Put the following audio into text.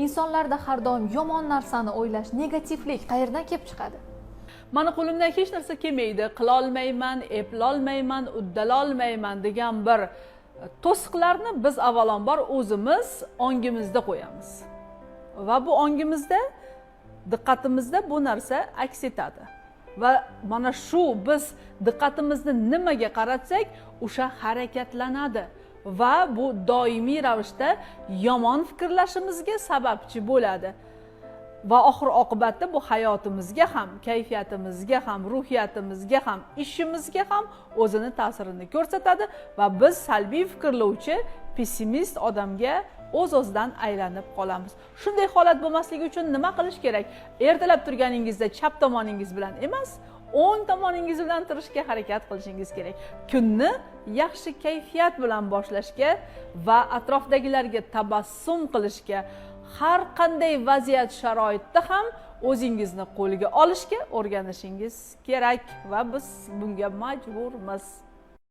Insonlarda har doim yomon narsani o'ylash, negativlik qayerdan kelib chiqadi? Mani qo'limdan hech narsa kelmaydi, qilolmayman, eplolmayman, uddalolmayman degan bir to'siqlarni biz avvalambor o'zimiz ongimizda qo'yamiz va bu ongimizda, diqqatimizda bu narsa aks etadi. Va mana shu biz diqqatimizni nimaga qaratsak, o'sha harakatlanadi va bu doimiy ravishda yomon fikrlashimizga sababchi bo'ladi. Va oxir oqibatda bu hayotimizga ham, kayfiyatimizga ham, ruhiyatimizga ham, ishimizga ham o'zini ta'sirini ko'rsatadi va biz salbiy fikrlovchi, pessimist odamga o'z o'zidan aylanib qolamiz. Shunday holat bo'lmasligi uchun nima qilish kerak? Ertalab turganingizda chap tomoningiz bilan emas, o'ng tomoningiz bilan turishga harakat qilishingiz kerak. Kunni yaxshi kayfiyat bilan boshlashga va atrofdagilarga tabassum qilishga, har qanday vaziyat sharoitda ham o'zingizni qo'lga olishga o'rganishingiz kerak va biz bunga majburmiz.